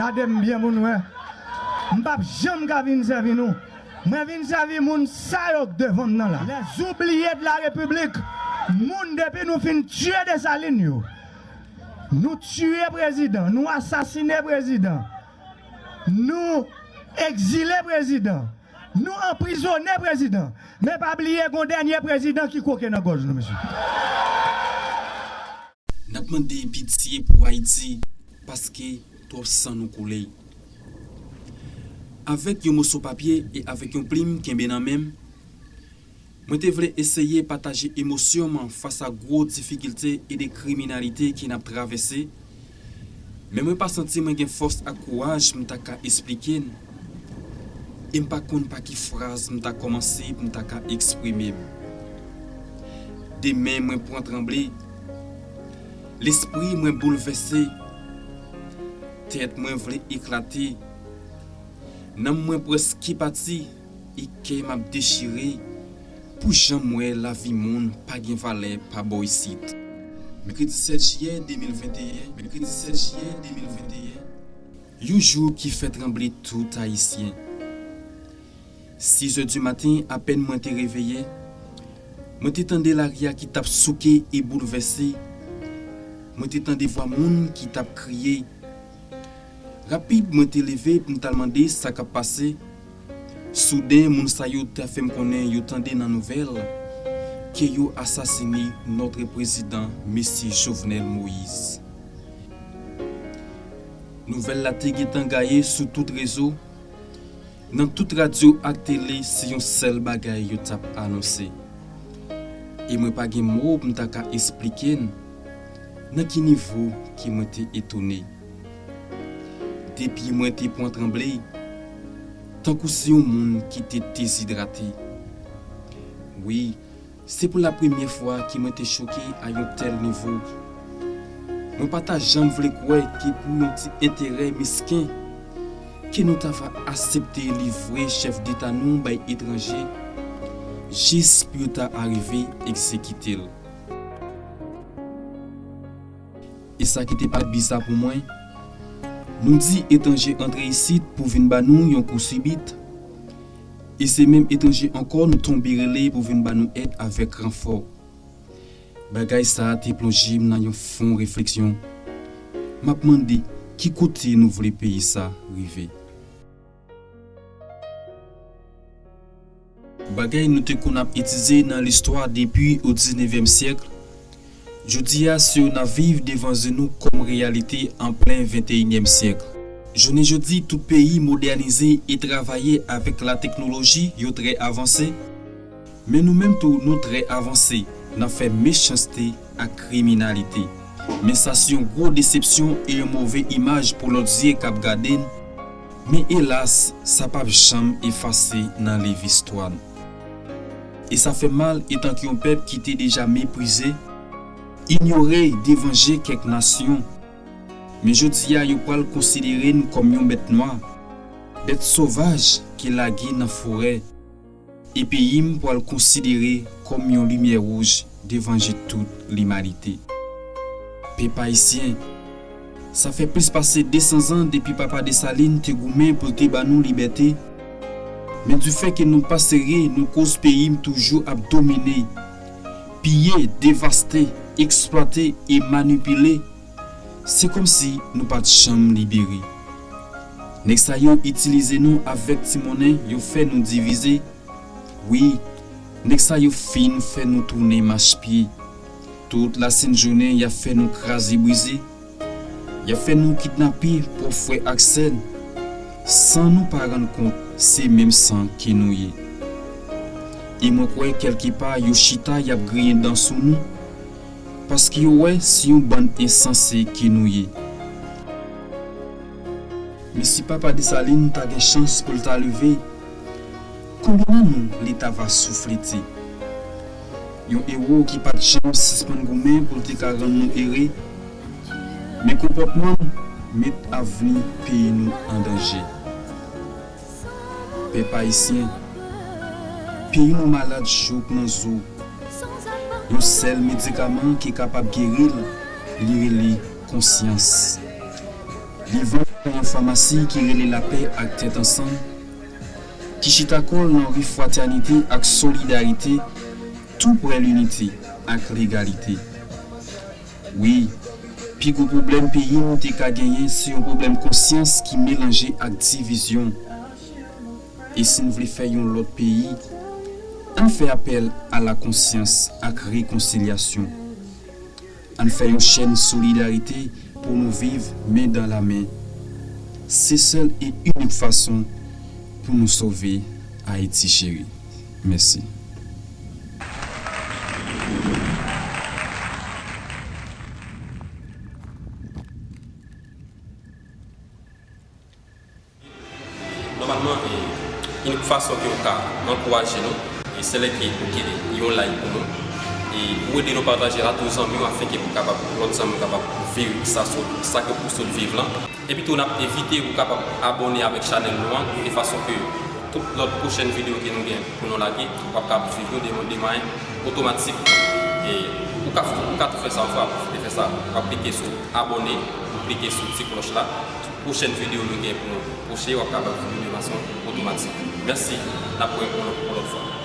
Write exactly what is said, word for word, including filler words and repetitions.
Gade m byen pou n wè. M p ap janm ka vin sèvi nou. Mwen vin sèvi moun sa yo k devan m nan la. Les oubliés de la République. Moun depi nou fin tiye Desalin yo. Nou tiye prezidan, nou asasine prezidan. Nou egzile prezidan. Nou anprizone prezidan. Men pa bliye gon dènye prezidan ki kwoke nan gòj nou, mesye. N ap mande pitye pou Ayiti, paske twòp san nou koule. Avèk yon moso papye e avèk yon plim kenbe nan men m, mwen te vle eseye pataje emosyon m fas a gwo difikilte e de kriminalite ke n ap travèse, men mwen pa santi mwen gen fòs ak kouraj pou m ta ka esplike n, e m pa konn pa ki fraz m ta kòmanse pou m ta ka eksprime m. De men mwen pran tranble, lespri mwen boulvèse, tèt mwen vle eklate, nanm mwen prèske pati, e kè m ap dechire pou jan m wè lavi moun pa gen valè pa bò isit. Mèkredi sèt jiyè de mil venteyen, mèkredi sèt jiyè de mil venteyen. Yon jou ki fè tranble tout Ayisyen. Sizè di maten, apèn mwen te reveye, mwen te tande lari a ki t ap souke e boulvèse. Mwen te tande vwa moun ki t ap kriye. Rapid, mwen te leve pou m t al mande sa k ap pase. Souden, moun sa yo te fè m konnen yo tande nan nouvèl ke yo asasine notre président, mesye Jovenel Moïse. Nouvèl la te gentan gaye sou tout rezo. Nan tout radyo ak tele, se yon sèl bagay yo t ap anonse. E mwen pa gen mo pou m ta ka esplike n nan ki nivo ke mwen te etone. De pye mwen te pran tranble, tankou se yon moun ki te dezidrate. Wi, se pou la premyè fwa ke mwen te choke a yon tèl nivo. Mwen pa ta janm vle kwè ke pou yon ti enterè mesken, ke nou ta va aksepte livre chèf deta nou bay etranje, jis pou yo ta arive egzekite l. E sa ki te pa biza pou mwen, nou di etranje antre isit pou vin ba nou yon kou sibit, e se menm etranje ankò nou tonbe rele pou vin ba nou èd avèk ranfò. Bagay sa a te plonje m nan yon fon refleksyon. M ap mande, ki kote nou vle peyi sa rive? Bagay nou te konn ap etidye nan listwa depi o diznevyèm syèk, jodi a se yo n ap viv devan je nou kòm reyalite an plen venteyinyèm syèk. Jounen jodi, tout peyi modènize e travaye avèk lateknoloji, yo trè avanse. Men nou menm tou, nou trè avanse nan fè mechanste ak kriminalite. Men sa se yon gwo desepsyon e yon move imaj pou lòt zye k ap gade n. Men elas, sa p ap janm efase nan liv istwa n. E sa fè mal, etan ke yon pèp ki te deja meprize, inyore devan je kèk nasyon. Men jodi a, yo pral konsidere n kòm yon bèt nwa, bèt sovaj ki lage nan forè. E peyi m pral konsidere kòm yon limyè wouj devan je tout limanite. Pèp ayisyen, sa fè plis pase de san zan depi papa Desalin te goumen pou l te ba nou libète. Men difè ke nou pa serye, nou koz peyi m toujou ap domine, piye, devaste, eksplwate e manipile. Se kòmsi nou pa t janm libere. Nèg sa yo itilize nou avèk ti monnen, yo fè nou divize. Wi, nèg sa yo fin fè nou tounen machpye. Tout lasent jounen, y ap fè nou kraze brize. Y ap fè nou kidnape pwòp frè ak sè n. San nou pa rann kont, se menm san ke nou ye. E mwen kwè kèlkepa yo chita, y ap griyen dan sou nou. Paske yo wè se yon bann ensanse ke nou ye. Men si papa Desalin ta gen chans pou l ta leve, konbyen nan nou li ta va souflete? Yon ewo ki pa t janm sispann goumen pou l te ka rann nou ere, men konpòtman l met avni peyi nou an danje. Pèp ayisyen, peyi nou malad jouk nan zo. Yon sèl medikaman ki kapab geri l, li rele konsyans. Li vann Yon famasi ki rele lapè ak tèt ansanm, ki chita kò l nan ri fratènite ak solidarite, tou prè linite ak legalite. Wi, pi gwo pwoblèm peyi n te ka genyen se yon pwoblèm konsyans ki melanje ak divizyon. E si n vle fè yon lòt peyi, ann fè apèl a la konsyans ak rekonsilyasyon. Ann fè yon chèn solidarite pou nou viv men dan la men. Se sèl e inik fason pou nou sove Ayiti cheri. Mèsi. Nòmalman, e, inik fason ke w ka ankouraje nou, e, se lè ke ou kite yon like pou nou, e ou ede nou pataje l a tout zanmi w, afenke pou kapab, lòt zanmi w kapab viv sa sot, sa ke ou sot viv lan. Epi tou, n ap envite ou kapab abòne avèk chanèl nou an, de fason ke tout lòt pwochèn videyo ke nou gen pou nou lage, w ap kapab swiv yo de, de mannyè otomatik. E ou ka, ou ka tou fè sa, ou ka pwofite fè sa. W ap klike sou abòne, ou klike sou ti klòch la. Pwochèn videyo nou gen pou nou poste, w ap kapab jwenn yo de fason otomatik. Mèsi, n ap wè yon lòt fwa.